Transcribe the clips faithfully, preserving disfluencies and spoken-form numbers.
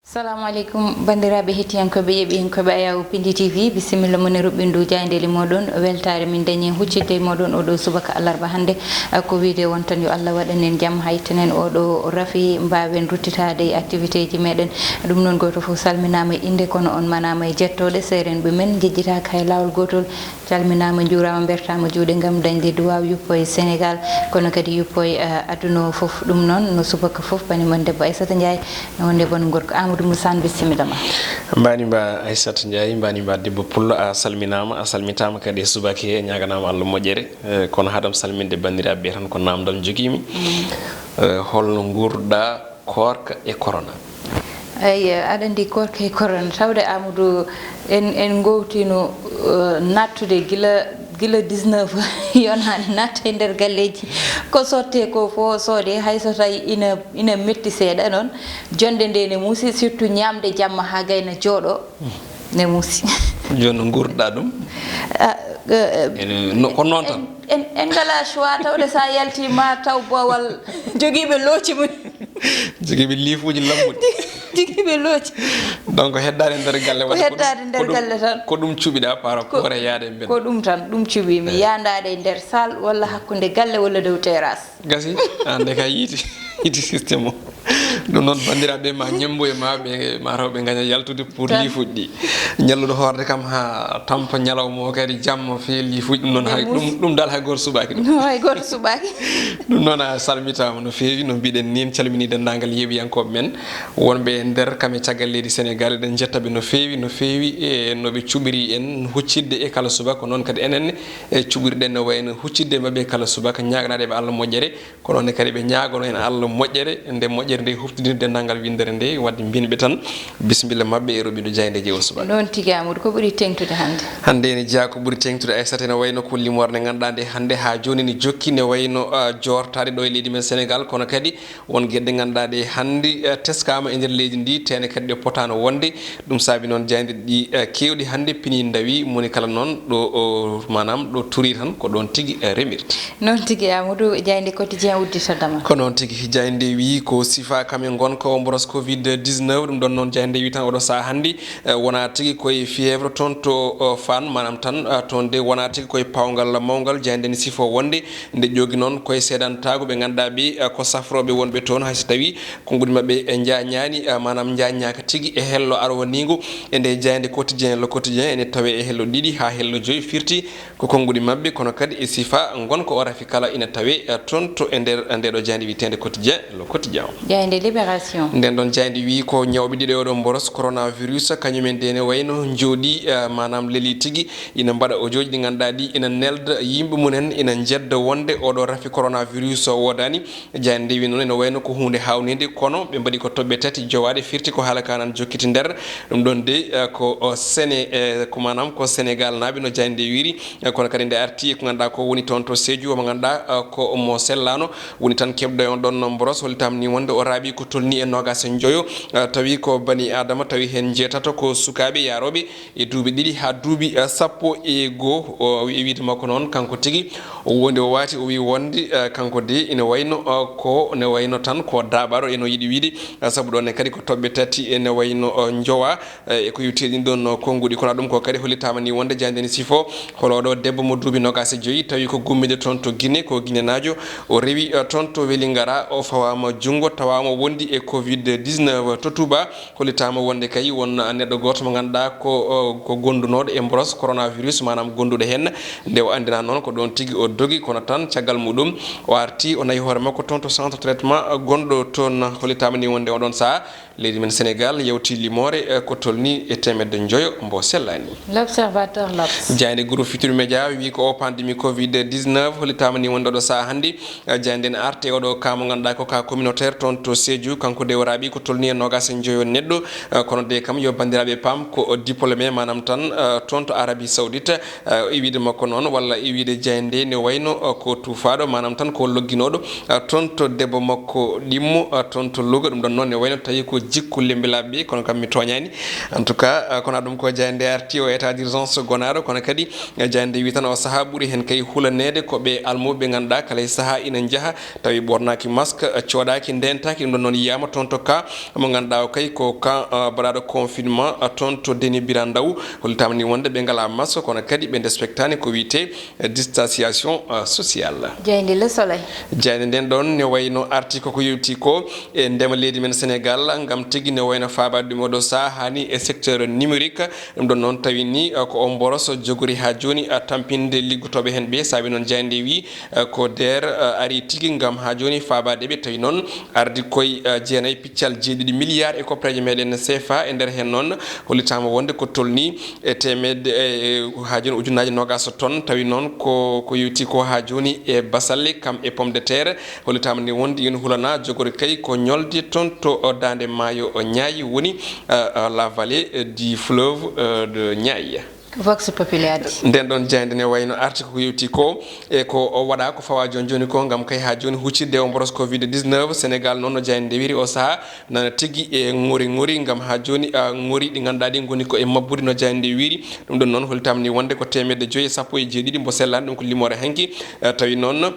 Salamu aleykum, banndiraaɓe hettiyankooɓe, yeeɓiyankooɓe Ayawu Pindi T V, bisimilla mon e ruɓɓindu jaayndeeli mooɗon. Weltaare min dañi huccitde e mooɗon oɗo subaka alarba hannde. Ah, ko wiyde won tan yo Allah waɗan en jam, haytanen oɗo rafi, mbaawen ruttitaade e activité ji meɗen. Ɗum noon, gooto fof salminaama e innde, kono on manaama e jettooɗe. Seerenɓe men njejjitaaka hay laawol gootol. Calminaama, njuuraama, mbertaama juuɗe ngam dañde duwaaw yuppo e Sénégal, kono kadi yuppo e, eh, aduna o fof. Ɗum noon, no subaka fof, bani mon debbo Aissata Ndiaye, no wonde banu gorko Amadou Moussa, bisimilla ma. Mbani mba Aissata Ndiaye, mbani mba debbo pullo, a salminaama, a salmitaama kadi e subaka he, ñaaganaama Allah moƴƴere. Eh, kono haadam salminde banndiraaɓe ɓe tan, ko naamndal njogiimi. Eh, holno nguurɗa koorka e corona? Eyi, aɗa anndi koorka e corona, tawde Amadou, en, en ngowtiino, eh, naattude gila, gila dix-neuf yonaani naata e nder galleeji. Ko sottee ko fof soodee, hay so tawi ina, ina metti seeɗa noon, jonnde nde ne muusi, surtout ñaamde jamma haa gayna jooɗo, ne muusi. Jooni no nguurɗa ɗum? Ah, eh, eh, Ene, no, ko noon tan? En, en, en ngalaa choix, tawde so a yaltii ma taw boowal jogiiɓe looci mum. Jogiiɓe liifuuji lammuɗi. Jogiiɓe looci. Donc, heddaade nder galle Ko waɗi ko heddaade ɗum, nder ko ɗum, galle tan. Ko ɗum cuɓiɗa par rapport e yaade e mbedda. Ko ɗum tan, ɗum cuɓiimi. Eyi. Yaandaade e nder salle walla hakkunde galle walla dow terrasse. Gasi, aan de ka yiiti, yiiti système o. Ɗum noon, banndiraaɓe, ma ñemmbo e ma ɓe, ma rewɓe ngaña yaltude pour Tan. Liifuuji ɗi. Ñalluɗo hoorde kam haa tampa ñalawma o kadi jamma fee liifuuji, ɗum noon Nde hay, mus- ɗum, ɗum dal hay gooto suɓaaki ɗum. No, hay gooto suɓaaki. Ɗum noon a salmitaama no feewi, no mbiɗen ni, en calminii denndaangal yeeɓiyankooɓe men wonɓe e nder kam e caggal leydi Senegaal. Eɗen njetta ɓe no feewi, no feewi e no ɓe cuɓiri en huccitde e kala subaka, noon kadi enen e cuɓirɗen no wayno huccitde e maɓɓe kala subaka, ñaaganaade ɓe Allah moƴƴere. Kono ne kadi ɓe ñaagono en Allah moƴƴere, nde moƴƴere nde huftidini denndaangal winndere nde. Wadde mbin ɓe tan, bisimilla maɓɓe e roɓindo jaayndeeji o subaka. Noon tigi, Amadou, ko ɓuri teeŋtude hannde? Hannde ene jeyaa ko ɓuri teeŋtude, Aissata, ene wayno ko limoore nde ngannduɗaa nde hannde haa jooni ne jokki, ne wayno, ah, joortaade ɗo e leydi men Senegaal, kono kadi won geɗe ɗe ngannduɗaa ɗe hannde, eh, teskaama e nder leydi ndi, teene kadi ɗe potaano wonde. Ɗum saabi noon jaaynde ɗi, eh, keewɗi hannde pinii ndawi, moni kala noon ɗo, o, maanaam ɗo turii tan ko ɗoon tigi, eh, remirta. Noon tigi, Amadou, jaaynde Quotidien udditata ma. Ko noon tigi, jaaynde wii ko sifa kam e ngonka o mboros covid dix-neuf. Ɗum ɗoon noon jaaynde wii tan oɗo sahaa hannde, eh, wonaa tigi koye fièvre toon to, eh, Fann, maanaam tan, eh, toon de wonaa tigi koye pawngal mawngal. Jaaynde ne sifo wonde nde ƴoogi noon koye seedantaagu ɓe ngannduɗaa ɓe, eh, ko safrooɓe wonɓe toon, hay so tawii konnguɗi maɓɓe, eh, njañaani, eh, maanaam njañaaka tigi e hello arwaniingu. E nde jaaynde Quotidien, Le Quotidien, ene tawee e hello ɗiɗi haa hello joyi firti ko konnguɗi maɓɓe, kono kadi e sifa ngonka o rafi kala ina tawee, eh, toon to e nder ndeɗo jaaynde wiyeteende Quotidien, Le Quotidien. Jaaynde Libération. Nden ɗon jaaynde wii ko ñawɓe ɗiɗo e oɗo mboros coronavirus, kañumen de ne wayno njooɗii, eh, maanaam lelii tigi, ina mbaɗa audio ji ɗi ngannduɗaa ɗi ina nelda yimɓe mumen, ina njedda wonde oɗo rafi coronavirus o woodaani. Jaaynde nde wi noon ene wayno ko huunde haawnide, kono ɓe mbaɗi ko toɓɓe tati jowaaɗe, firti ko haala ka nan jokkiti nder. Ɗum ɗon de, eh, ko, o, Sene-, eh, ko maanaam ko Senegaal naaɓe no jaaynde nde wiiri. Eh, kono kadi nde arti e ko ngannduɗaa ko woni toon to Sédhiou, mo ngannduɗaa, eh, ko mo sellaano, woni tan keɓɗo e on ɗon mboros, hollitaama ni wonde o raaɓi ko tolni e noogaas e njoyo, eh, tawi ko bani Aadama, tawi heen njeetato ko sukaaɓe yaarooɓe e duuɓi ɗiɗi haa duuɓi, eh, sappo e goo. O, e wiyde makko noon, kanko tigi, o wondi, o waati, o wi wonde, eh, kanko de ene wayno, eh, ko ne wayno tan ko daaɓaaɗo, eno yiɗi wiyde, eh, sabu ɗon ne kadi ko toɓɓe tati ene wayno, eh, njowa, eh, e ko yowti ɗin ɗon, eh, konnguɗi. Kono ɗum ko kadi hollitaama ni wonde jaaynde ne sifo hol oɗo debbo mo duuɓi noogaas e joyi, tawi ko gummiiɗo toon to Guinée, ko Guinénaajo. O rewi, eh, toon to Welingara, o fawaama junngo, tawaama wondi e covid dix-neuf to Touba. Hollitaama wonde kay won neɗɗo gooto mo ngannduɗaa ko, o, ko gondunooɗo e mboros coronavirus, maanaam gonduɗo heen. Nde o anndinaa noon ko ɗoon tigi o dogi, kono tan caggal muɗum o arti, o nawi hoore makko toon to centre traitement gonɗo toon. Hollitaama ni wonde oɗon sahaa leydi men Senegaal yawti limoore, eh, ko tolni e teemedde njoyo mbo sellaani. L'Observateur, L'Obs. Jaaynde Groupe Futurs Médias wi ko o pandémie covid dix-neuf hollitaama ni wonde oɗo sahaa hannde. Eh, jaaynde ene arti e oɗo cas mo ngannduɗaa ko cas communautaire toon to Sédhiou. Kanko de o raaɓi ko tolni e noogaas e njoyo neɗɗo. Eh, kono de kam yo banndiraaɓe paam ko o diplômé, maanaam tan, eh, toon to Arabie Saoudite. Eh, e wiyde makko noon, walla e wiyde jaaynde nde ne wayno, eh, ko tuufaaɗo, maanaam tan ko logginooɗo, eh, toon to debbo makko ɗimmo, eh, toon to Louga. Ɗum ɗon noon ne wayno tawi ko jikku lembilaaɓe ɓe, kono kam mi tooñaani. En tout cas, eh, kono ɗum ko jaaynde arti o état d'urgence gonaaɗo, kono kadi, eh, jaaynde wi tan o sahaa ɓuri heen kay hulaneede ko ɓe almuɓe ɓe ngannduɗaa kala e sahaa ina njaha tawi ɓornaaki masque, eh, coodaaki, ndentaaki. Ɗum ɗon noon yiyaama toon to ka mo ngannduɗaa o kay ko ka, eh, baɗaaɗo confinement, eh, toon to Denis Biran Ndaw. Hollitaama ni wonde ɓe ngalaa masque, kono kadi ɓe ndespektaani ko wiyetee, eh, distanciation, eh, sociale. Jaaynde Le Soleil. Jaaynde nden ɗon ne wayno arti koko yewti ko e ndema leydi men Sénégal, ngam tigi ne wayno faabaade ɗum oɗo sahaa hani e secteur numérique. Ɗum ɗon noon tawi ni, eh, ko o mboros jogori haa jooni, eh, tampinde liggotooɓe heen ɓe. Saabi noon jaaynde wi, eh, ko deer, eh, ari tigi ngam haa jooni faabaade ɓe. Tawi noon ardi koye, eh, jeenayi piccal jeeɗiɗi milliard e koppareeje meɗen C F A. E nder heen noon hollitaama wonde ko tolni e teemedde, e, e, haa jooni ujunnaaje noogaas tonnes. Tawi noon ko, ko yewti ko haa jooni e basalle kam e pomme de terre. Hollitaama ni wonde ina hulana jogori kay ko ñolde toon to, o, daande maayo, o, Niayes woni, eh, eh, la vallée, eh, du fleuve, eh, de Niayes. Vox Populi addi. Nden ɗon jaaynde ne wayno arti ko yewti ko e ko o waɗa ko fawa jooni jooni ko ngam kay haa jooni huccirde o mboros covid dix-neuf. Sénégal noon no jaaynde wiri o sahaa nana tigi e ŋori ŋori ngam haa jooni, a, ŋori ɗi ngannduɗaa ɗi ngoni ko e mabbude no jaaynde wiri. Ɗum ɗon noon hollitaama ni wonde ko teemedde joyi e sappo e jeeɗiɗi mbo sellaani, ɗum ko limoore hanki, eh, tawi noon,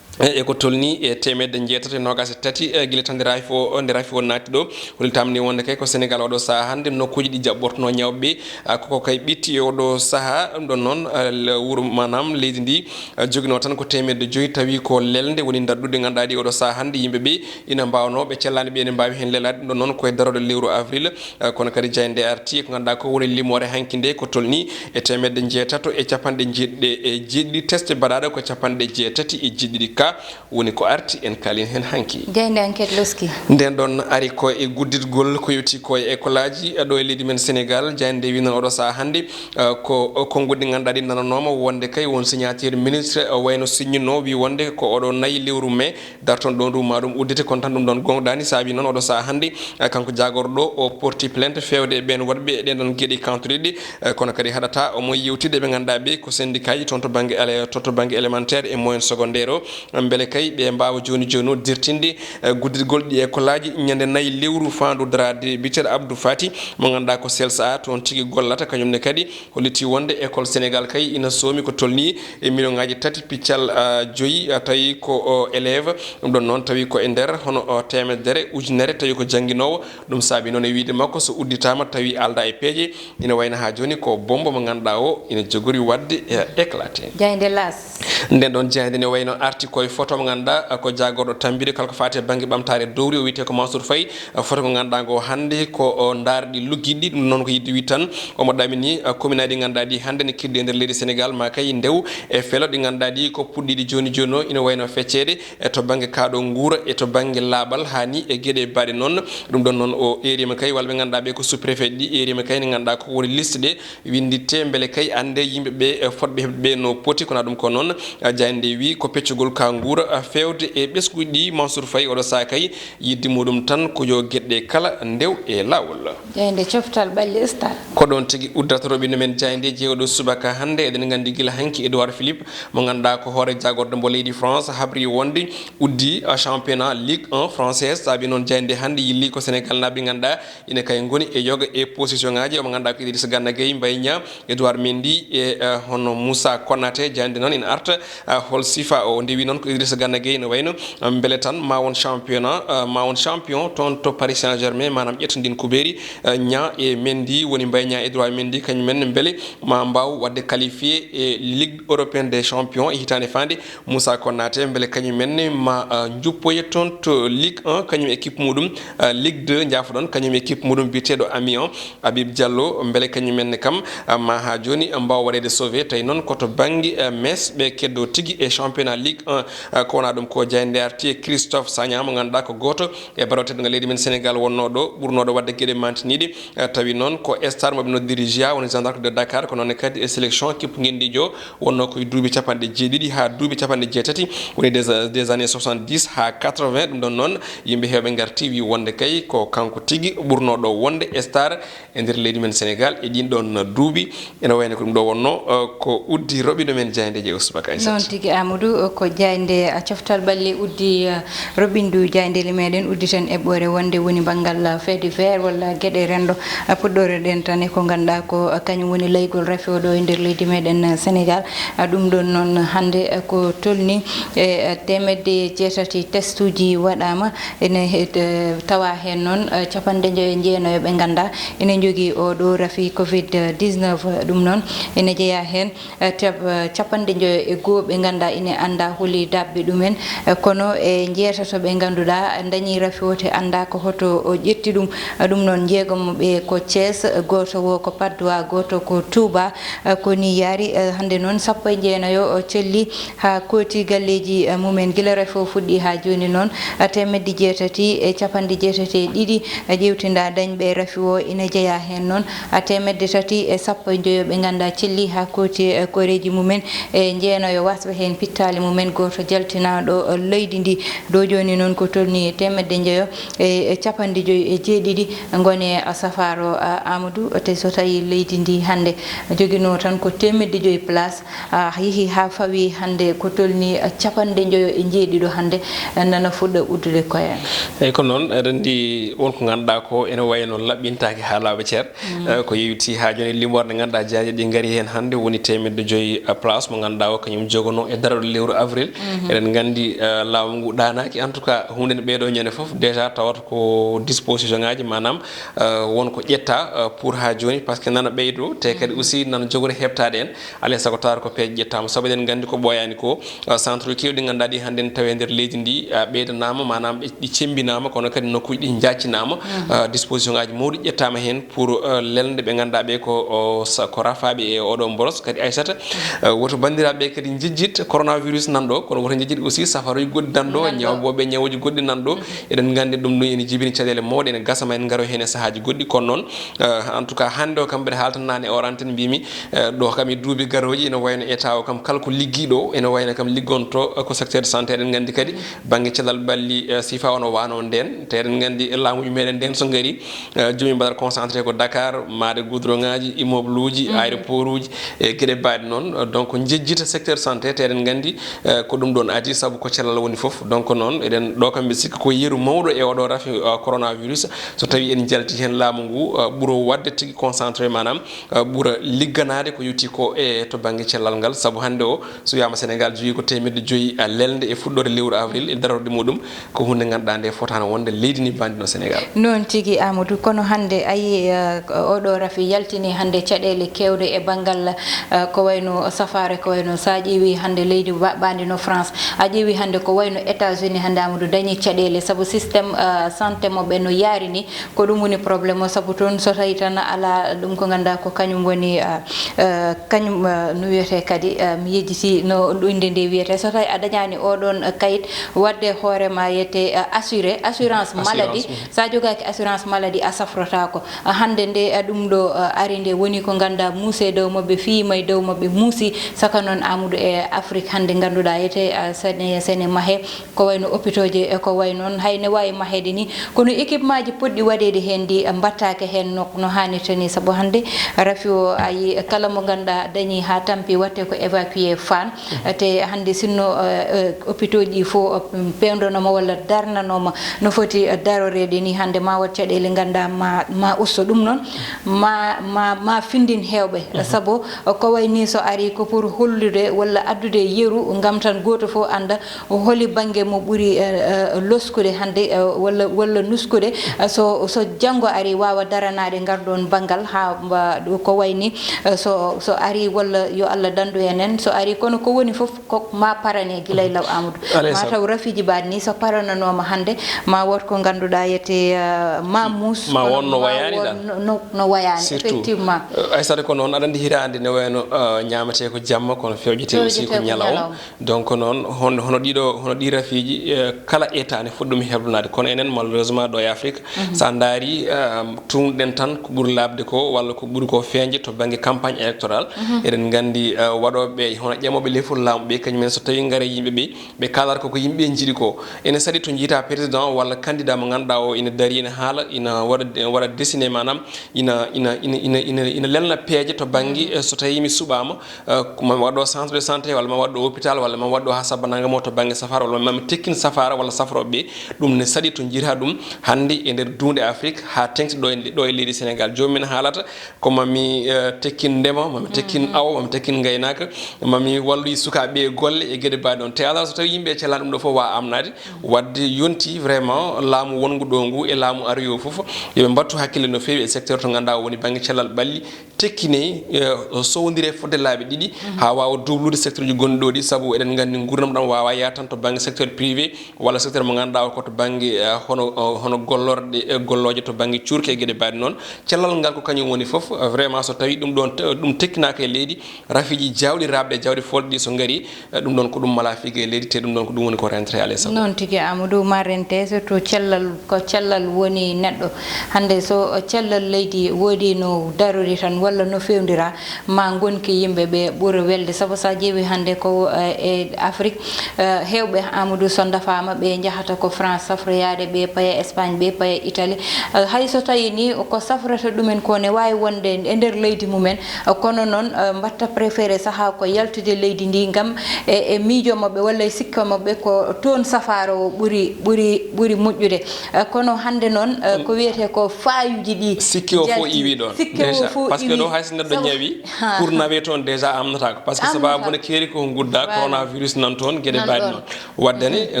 eh, e ko tolni e teemedde jeetato e noogaas e tati, eh, gila tan nde rafi o, nde rafi o naati ɗo. Hollitaama ni wonde kay ko Sénégal oɗo sahaa hannde nokkuuji ɗi jaɓɓortonoo ñawɓe, ah, koko kay ɓitti e oɗo sahaa. Ɗum ɗon noon, ah, le-, wuro maanaam leydi ndi, ah, joginoo tan ko teemedde joyi, tawi ko lelnde woni daɗɗude ngannduɗaa ɗi oɗo sahaa hannde yimɓe ɓe ina mbaawnoo ɓe cellaani ɓe ene mbaawi heen lelaade. Ɗum ɗon noon ko e darorde lewru avril, ah, kono kadi jaaynde arti e ko ngannduɗaa ko woni limoore hanki nde ko tolni e teemedde jeetato e capanɗe jeeɗiɗi e jeeɗiɗi test baɗaaɗo ko capanɗe jeetati e jeeɗiɗi ka woni ko arti en kaalin heen hanki. Jaaynde Enquête loski. Nden ɗon ari ko e gudditgol ko yewti ko e école aji, eh, ɗo e leydi men Sénégal. Jaaynde wi noon oɗo sahaa hannde, eh, ko, ko konguɗi ngannduɗaa ɗi nananooma wonde kay won signature ministre, eh, wayno signunoo wi wonde ko oɗo nayi lewru mai darton ɗo ndu ma ɗum uddite, kono tan ɗum ɗon gonɗaani. Saabi noon oɗo sahaa hannde, eh, kanko jaagorɗo o porti plainte feewde e ɓeen waɗɓe e ɗeen ɗon geɗe kawtoriɗe, eh, kono kadi haɗata omo yewtide ɓe ngannduɗaa ɓe ko syndicat ji toon to bannge éle-, to, to bannge élémentaire e moyen secondaire o. Mbele kay ɓe mbaawa jooni jooni o dirtinde, eh, gudditgol ɗi école aji ñande nayi lewru faandu daraade. Biyeteeɗo Abdou Fati mo ngannduɗaa ko C L S A toon tigi gollata, kañum ne kadi holliti wonde école Sénégal kay ina soomi ko tolni e million ngaji tati piccal, ah, joyi, ah, tawi ko, o, élève. Ɗum ɗon noon tawi ko e nder hono, o, teemedere ujunere tawi ko jannginoowo. Ɗum saabi noon e wiyde makko so udditaama tawi alda e peeje. Ina wayno haa jooni ko bombo mo ngannduɗaa o ina jogori waɗde, eh, éclaté. Jaaynde L'As. Nden ɗon jaaynde ne wayno arti koye photo mo ngannduɗaa ko jaagorɗo tambiri kala ko faati e bannge ɓamtaare dowri o wiyetee ko Mansour Faye. Photo ko ngannduɗaa ngo hannde ko, o, ndaarɗi luggiɗi, ɗum noon ko yiɗde wiide tan omo ɗamini, eh, commune aji ɗi ngannduɗaa ɗi hannde ne keddi e nder leydi Sénégal ma kay ndew e felo ɗi ngannduɗaa ɗi ko puɗɗiɗi jooni jooni o ina wayno fecceede e to bannge kaaɗo nguura e to bannge laaɓal hani e geɗe baɗe noon. Ɗum ɗon noon o erima kay walla ɓe ngannduɗaa ɓe ko sous-préfet ɗi erima kay ne ngannduɗaa ko woni liste ɗe winnditee mbele kay annde yimɓe ɓe, eh, fotɓe heɓde ɓe no poti. Kono ɗum ko noon, eh, jaaynde wi ko peccugol ka nguura, eh, feewde e ɓesnguuji ɗi Mansour Faye oɗo sahaa kay yiɗde muɗum tan ko yo geɗe kala ndew e laawol. Jaaynde coftal ɓalli Star. Ko ɗon tigi uddata roɓɓinɗo men jaayndeeji e oɗo subaka hannde. Eɗen nganndi gila hanki Edouard Philippe mo ngannduɗaa ko hoore jaagorɗo mbo leydi France habri wonde uddi, ah, championnat Ligue un française. Saabi noon jaaynde hannde yilli ko Sénégal naaɓe ngannduɗaa ina kay ngoni e yoga e position ngaji. Omo ngannduɗaa ko Idrissa Gana Gueye, Mbaye Niang, Edouard Mendy e, eh, hono Moussa Konaté. Jaaynde noon ina arta, ah, hol sifa o ndewi noon ko Idrissa Gana Gueye no wayno, ah, mbele tan ma won championnat, ah, ma won champion toon to Paris Saint-Germain, maanaam ƴetto ndin kubeeri, eh, Niang e Mendy woni Mbaye Niang, Edouard Mendy, kañum en mbele ma mbaaw waɗde qualifié e Ligue européenne des champions e hitaande faande. Moussa Konaté mbele kañum en ma, ah, njuppoye toon to Ligue un, kañum équipe muɗum, ah, Ligue deux, njaafoɗon, kañum équipe muɗum biyeteeɗo Amiens. Habib Diallo mbele kañum en kam, ah, ma haa jooni mbaawa waɗeede sauvé. Tawi noon ko to bannge, ah, Metz ɓe keddo tigi e championnat Ligue un, ah, ko wona ɗum ko jaaynde arti e Christophe Sagna mo ngannduɗaa ko gooto e baɗoowo teddungal leydi men Sénégal wonnoo ɗo ɓurnooɗo waɗde geɗe mantiniiɗe. Eh, tawi noon ko star mo ɓe noddiri Gia, woni Jeanne d'Arc de Dakar, ko noon ne kadi e sélection kippu ngenndiijo wonnoo ko e duuɓi capanɗe jeeɗiɗi haa duuɓi capanɗe jeetati, woni des, des années soixante-dix haa quatre-vingts. Ɗum ɗon noon yimɓe heewɓe ngarti wi wonde kay ko kanko tigi ɓurnooɗo wonde star e nder leydi men Sénégal e ɗin ɗon duuɓi. Ene wayno ko ɗum ɗo wonnoo, eh, ko uddi roɓɓinɗo men jaayndeeji e usubaka. Noon tigi Amadou, ko jaaynde Nde coftal ɓalli uddi, eh, Robin du jaayndeeli meɗen udditen eɓɓoore wonde woni banngal, eh, fait divers walla geɗe renndo, eh, puɗɗoreɗen tan e ko ngannduɗaa ko, eh, kañum woni laygol rafi o ɗo e nder leydi meɗen, eh, Sénégal. Ah, ɗum ɗon noon hannde, eh, ko tolni e, eh, teemedde jeetati testuuji waɗaama. Ene he-, eh, tawa heen noon, eh, capanɗe njoyo e jeenayo ɓe ngannduɗaa ene njogii oo ɗoo rafi covid dix-neuf. Ɗum noon ene jeyaa heen eh, teb-, eh, capanɗe njoyo e goo ɓe ngannduɗaa ine anndaa holi daɓɓe ɗumen, eh, kono e njeetato ɓe ngannduɗaa ndañii rafi o te anndaa ko hoto o ƴetti ɗum. Eh, ɗum noon njeegomo ɓe ko Thiès, eh, gooto wo ko Patte d'Oie, gooto ko Touba, eh, ko ni yaari. Eh, hannde noon sappo e jeenayo o celli haa kooti galleeji, eh, mumen. Gila rafi o fuɗɗi haa jooni noon, eh, teemedde jeetati e capanɗe jeetati e ɗiɗi, eh, ƴeewtinda dañɓe rafi o ina jeyaa heen noon, a teemedde tati e sappo e njoyo ɓe ngannduɗaa celli haa kooti, eh, koreeji mumen e jeenayo wasɓe heen pittaali mumen. Gooto jaltinaaɗo, eh, leydi ndi ɗo jooni noon ko tolni teemedde njoyo e, e capanɗe joyi e jeeɗiɗi ngoni, eh, safaaro, eh, Amadou. Te so tawii leydi ndi hannde joginoo tan ko teemedde joyi place, ah, yehi haa fawi hannde ko tolni, ah, capanɗe njoyo e njeeɗiɗo hannde, ah, nana fuɗɗa uddude koye en. Eyyi, ko noon, eɗen anndi won ko ngannduɗaa ko ene wayi no laɓɓintaake haa laaɓa cer. Mm. Eh, ko yowiti haa jooni limoore nde ngannduɗaa jaaje ɗi ngari heen hannde woni teemedde joyi, ah, place mo ngannduɗaa o kañum jogonoo e darorɗe lewru avril. Mhm. Eɗen nganndi, eh, laamu ngu ɗaanaaki, en tout cas, huunde nde ɓeydo ñande fof, déjà tawata ko disposition ŋaaji, maanaam, eh, won ko ƴetta, eh, pour haa jooni, parce que nana ɓeydo, te kadi aussi nana jogori heɓtaade en. Alaa e sago tawata ko peeje ƴettaama, sabu eɗen nganndi ko ɓooyaani ko, eh, centre uji keewɗi ɗi ngannduɗaa ɗi hannde ne tawi e nder leydi ndi, eh, ɓeydanaama, maanaam ɗi, ɗi cemmbinaama, kono kadi nokkuuji ɗi njaaccinaama. Mhm. Eh, disposition ŋaaji mawɗi ƴettaama heen pour, eh, lelnde ɓe ngannduɗaa ɓe ko, o, sa-, ko rafaaɓe e oɗo mboros. Kadi Aissata, eh, woto banndiraaɓe kadi njejjit coronavirus nan ɗo, kono woto njejjit aussi safaruuji goɗɗi nan ɗo, nan ɗo, ñawbooɓe ñawuuji goɗɗi nan ɗo. Mhm. Eɗen nganndi ɗum ɗum ene jibini caɗeele mawɗe, ene gasa ma en ngaro heen e sahaaji goɗɗi. Kono noon, eh, en tout cas, hannde o kam mbeɗa haaltanaani e o antenne mbimi, eh, ɗo kam e duuɓi garooji ene wayno état o kam kala ko liggiiɗo, ene wayno kam liggonto, eh, ko secteur de santé. Eɗen nganndi kadi bannge cellal ɓalli, eh, sifa o no waano ndeen. Te eɗen nganndi laamuuji meɗen ndeen so ngari, eh, joomum mbaɗata concentré ko Dakar, maade goudron ŋaaji, immeuble uji, mhm, aéroport uji, e geɗe mbaɗe noon. Donc, njejjita secteur santé, te eɗen nganndi, eh, ko ɗum ɗoon adii, sabu ko cellal woni fof. Donc, noon, eɗen ɗo kam mbiɗa sikki ko yeru mawɗo e oɗo rafi, eh, coronavirus. So tawii en njalti heen laamu ngu, eh, ɓuro waɗde tigi concentré, maanaam, eh, ɓura ligganaade ko yowiti ko e to bannge cellal ngal, sabu hannde o, so wiyaama Sénégal jogii ko teemedde joyi, eh, lelnde e fuɗɗoode lewru avril e darorɗe muɗum, ko huunde ngannduɗaa nde fotaano wonde leydi ndi mbandi no Sénégal. Noon tigi, Amadou, kono hannde a yii, eh, oɗo rafi yaltini hannde caɗeele keewɗe e banngal, eh, ko wayno safaare, ko wayno so a ƴeewi hannde leydi ba-, mbandi no France, a ƴeewi hannde ko wayno États-Unis hannde, Amadou, dañi caɗeele sabu système, eh, santé maɓɓe no yaari ni. Ko ɗum woni problème o, sabu toon so tawii tan alaa ɗum ko ngannduɗaa ko kañum woni, ah, ah, kañum, ah, no wiyetee kadi, ah, mi yejjiti no ɗum innde nde wiyetee. So tawii a dañaani oo ɗoon, ah, kayit waɗde hoore ma yiyetee, ah, assuré, assurance maladie. Assurance, mhm. So a jogaaki assurance maladie, a safrotaako. Ah, hannde nde, ah, ɗum ɗo, ah, ari nde woni ko ngannduɗaa muuse e dow maɓɓe, fiyii ma e dow maɓɓe muusi. Saka noon, Amadou, e Afrique hannde ngannduɗaa yiyetee, ah, sene, sene mahee. Ko wayno hôpitaux ji e ko wayi noon, hay ne waawi maheede ni, kono équipement ji potɗi waɗeede heen ɗi mbaɗtaake heen no, no haanirta ni, sabu hannde rafi o a yii kala mo ngannduɗaa dañii haa tampi waɗte ko évacué Fann. Mhm. Te hannde sinno, eh, eh, hôpitaux ji ɗi fof, eh, peewndanoo ma walla darnanoo ma no foti, eh, daroreede ni, hannde ma waɗ caɗeele ngannduɗaa ma, ma usto ɗum noon, ma, ma, ma findin heewɓe. Mhm. Sabu, eh, ko wayi ni so ari ko pour hollude walla addude yeru ngam tan gooto fof annda holi bannge mo ɓuri, eh, eh, loskude hannde, eh, walla, walla nuskude, eh, so, so janngo ari waawa daranaade ngal ɗoon banngal haa mba-, ko wayi ni, eh, so, so ari walla yo Allah danndu en en, so ari kono ko woni fof ko ma parane gila e law Amadou. Alay ma sago. Taw rafiiji mbaɗi ni so parananooma hannde ma wood ko ngannduɗaa yiyetee, eh, ma muus, ma kono won no ma wayaani won ɗan. No, no, no wayaani. Surtout. Effectivement. Eh, Aissata ko noon, aɗa anndi hitaande ne wayno, eh, ñaametee ko jamma kono fewjetee aussi ko ñalawma. Donc noon, hon-, hono ɗiɗo, hono ɗi rafiiji, eh, kala état ne foti ɗum heblonaade. Kono enen, malheureusement, ɗo e Afrique, mhm, so a ndaari, eh, tuumnuɗen tan ko ɓuri laaɓde ko, walla ko ɓuri ko feeñde to bannge campagne électorale. Mhm. Eɗen nganndi, eh, waɗooɓe, hono ƴamooɓe lefol laamu ɓe, kañum en so tawii ngara yimɓe ɓe, ɓe kaalata ko ko yimɓe njiɗi ko. Ene saɗi to njiita président walla candidat mo ngannduɗaa o ene darii, ene haala, ene waɗa, ene waɗa dessiné, maanaam, ina, ina, ina, ina, ina, ina lelna peeje to bannge, mhm, eh, so tawii mi suɓaama, eh, ko ma mi waɗ ɗo centre de santé, walla ma mi waɗ ɗo hôpital, walla ma mi waɗ Ɗo haa sabbanaango mo to bannge safaara, walla mami tekkin safaara walla safrooɓe ɓe, ɗum ne saɗi to njiiraa ɗum hannde e nder duunde Afrik, haa teŋti ɗo e, ɗo e leydi Senegaal. Jooni min haalata ko mami, eh, tekkin ndema, mami tekkin awo, mami tekkin ngaynaaka, mami wallu sukaaɓe e golle e geɗe mbaɗe noon. Te alaa so tawi yimɓe e cellal ɗum ɗo fof waa amnaade, waɗde yonti vraiment laamu wonngu ɗo ngu e laamu aroyo fof, yo ɓe mbattu hakkille no feewi e secteur to ngannduɗaa o woni bannge cellal ɓalli, tekkine, eh, sowndire fodde laabi ɗiɗi, haa waawa duublude secteur ji gonɗi ɗo ɗi, sabu eɗen nganndi nguurndam ɗam waawa yaha tan to bannge secteur privé walla secteur mo ngannduɗaa o ko to bannge, eh, hono, eh, hono gollorɗe, eh, gollooje to bannge cuurki e geɗe mbaɗe noon. Cellal ngal ko kañum woni fof, eh, vraiment so tawi ɗum ɗon te-, ɗum tekkinaaka e leydi, rafiiji jawɗi raaɓɗe, jawɗi folɗi ɗi so ngari, eh, ɗum ɗon ko ɗum mala fiige e leydi, te ɗum ɗon ko ɗum woni ko rentrée alay sago. Noon tigi, Amadou, ma rente, surtout cellal, ko cellal woni neɗɗo. Hannde so cellal leydi woodi no darori tan walla no fewndira, ma ngonki yimɓe ɓe ɓura welde. Sabu sa ƴeewi hannde ko, eh, e Afrique, eh, heewɓe, Amadou, so ndafaama ɓe njahata ko France safroyaade, ɓe paya Espagne, ɓe paya Italie. Eh, hay so tawi ni ko safrata ɗumen ko ne waawi wonde e nder leydi mumen, eh, kono noon, eh, mbatta préféré sahaa ko yaltude leydi ndi ngam e, e miijo maɓɓe walla e sikka maɓɓe ko toon safaara o ɓuri, ɓuri, ɓuri moƴƴude. Eh, kono hannde noon, eh, ko wiyetee ko faayuuji ɗi sikke o fof jalti. Iwi ɗon. Sikke o déjà, fof parce que iwi. Ɗo hay so neɗɗo sabu ñawi, ha, pour nawe toon déjà amnataako. Parce que amnataako. Sababu ne keeri ko ngudda, voilà, coronavirus nan toon, geɗe mbaɗi noon. Waɗde ne,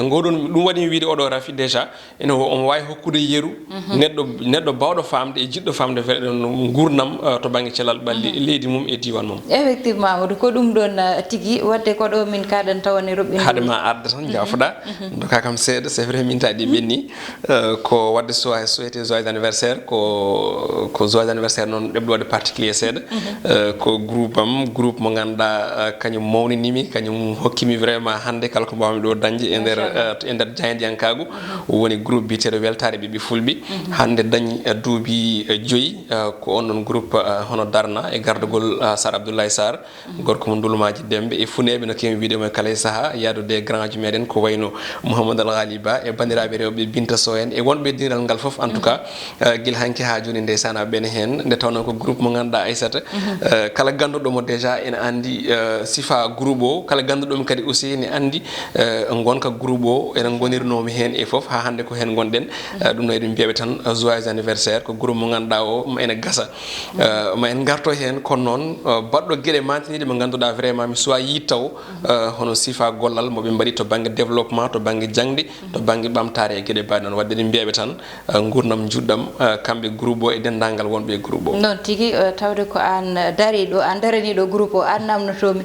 ngoɗon, ɗum waɗi mi wiide oɗo rafi déjà, ene wo-, omo waawi hokkude yeru neɗɗo, neɗɗo baawɗo faamde e jiɗɗo faamde fe-, nguurndam, eh, to bannge cellal ɓalli leydi mum e diiwaan mum. Effectivement, Amadou, ko ɗum ɗoon, eh, tigi. Waɗde ko ɗo min kaaɗan tawa ne roɓɓin. Hade ma arde tan, jaafoɗa. Ndoka kam seeɗa, c'est vrai, min taadi ɓenni. Eh, ko waɗde so-, souhaité joyeux anniversaire, ko, ko joyeux anniversaire noon ɗeɓɗo waɗde particulier seeɗa. Eh, ko groupe am, groupe mo ngannduɗaa, eh, kañum mawninimi, kañum hokkimi vraiment hannde kala ko mbaawmi ɗo dañde e nder, machallah, eh, e nder jaayndiyankaagu. Woni groupe biyeteeɗo Weltaare Ɓiɓɓe Fulɓe. Hannde dañi, eh, duuɓi, eh, joyi, eh, ko on ɗon groupe, eh, hono darna e gardagol, eh, Sar Abdoulaye Sarr, gorko mo Ndulumaaji Dembe e funeeɓe no keewi wiide mo e kala e sahaa, yaadude e grand ji meɗen ko wayno Mouhamadou Al Ghali Ba e banndiraaɓe rewɓe Binta Sow en e wonɓe e diiral ngal fof. En tout cas, eh, gila hanki haa jooni ndeysaan aɓe ɓen heen, nde tawnoo ko groupe mo ngannduɗaa Aissata, eh, kala gannduɗo mo déjà ene anndi, eh, sifa groupe o, kala gannduɗo mo kadi aussi ne anndi, eh, ngonka groupe o, ene ngonirnoomi heen e fof, haa hannde ko heen ngonɗen. Eh, ɗum no eɗen mbiyaɓe tan, eh, joyeux anniversaire, ko groupe mo ngannduɗaa o, ma ene gasa. Eh, ma en ngarto heen, kono noon, eh, baɗɗo geɗe mantiniiɗe mo ngannduɗaa vraiment mi suwa yiid taw, eh, hono sifa gollal mo ɓe mbaɗi to bannge développement, to bannge jaŋde, to bannge ɓamtaare e geɗe mbaɗe noon. Waɗde eɗen mbiyaɓe tan, eh, nguurndam njuɗɗam, eh, kamɓe groupe o e denndaangal wonɓe e groupe o. Noon tigi, eh, tawde ko aan, eh, dariiɗo, aan daraniiɗo groupe o, aan namnotoomi.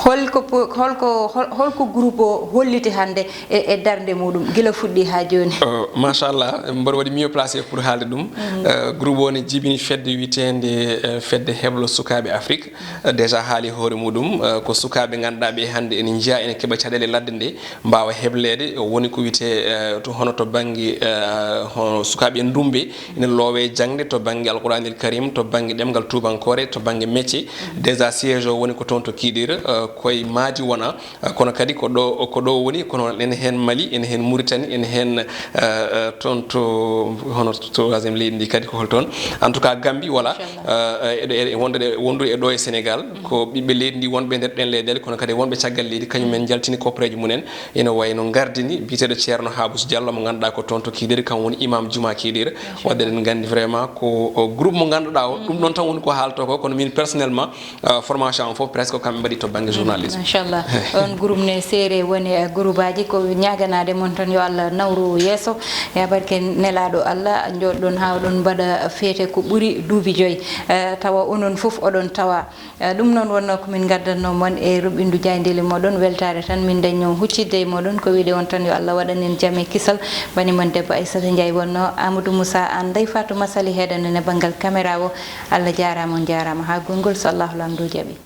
Holko po-, holko, hol-, holko groupe o holliti hannde e, e darnde muɗum, gila fuɗɗi haa jooni? Eh, machallah, mboɗo waɗi mieux placé pour haalde ɗum. Eh, groupe o ne jibini fedde wiyeteende, eh, fedde heblo sukaaɓe Afrique. Eh, déjà haali hoore muɗum, eh, ko sukaaɓe ngannduɗaa ɓe hannde ene njiya ene keɓa caɗeele ladde nde, mbaawa hebleede, woni ko wiyetee, eh, to, hono to bannge, eh, hono sukaaɓe ndumbe, ene loowe jaŋde to bannge Alquraanil Karim, to bannge ɗemngal tuubankoore, to bannge métier. Déjà siège o woni ko toon to Kiiɗir, eh, koye Maadi wona, eh, kono kadi ko ɗo, ko ɗo woni, kono ene heen Mali, ene heen Mauritanie, ene heen, eh, eh, toon to, hono troisième leydi ndi kadi ko hol toon? En tout cas, Gambie, voilà. Machallah. Eh, eh, eɗo, eɗo wondude, wondude e ɗo e Sénégal, ko ɓiɓɓe leydi ndi wonɓe e nder ɗeen leyɗeele, kono kadi wonɓe caggal leydi, kañum en njaltini koppareeji mumen. Ene wayi no ngardini biyeteeɗo Ceerno Haabus Diallo mo ngannduɗaa ko toon to Kiiɗiri, kam woni imam juma Kiiɗiri. Machallah. Waɗde eɗen nganndi vraiment ko, o, groupe mo ngannduɗaa o, ɗum ɗon tan woni ko haalto ko, kono min personnellement, euh, formation am fof presque ko kamɓe mbaɗi to bannge journalisme. Machallah. On groupe ne seere woni, eh, groupe aji, ko ñaaganaade mon tan yo Allah nawru yeeso. Ya barke nelaaɗo Allah, njooɗɗon haa oɗon mbaɗa feete ko ɓuri duuɓi joyi. Eh, tawa onon fof oɗon tawa. Eh, ɗum noon wonnoo ko min ngaddannoo mon e ruɓɓindu jaayndeeli mooɗon. Weltaare tan min dañnoo huccitde e mooɗon. Ko wiyde on tan yo Allah waɗan en jam e kisal. Bani mon debbo Aissata Ndiaye wonnoo, Amadou Moussa Anne, Ndeye Fatou Massaly heɗanen e banngal caméra o. Allah jaaraama, on njaaraama. Haa gongol so Allahu Laamɗo jaɓi.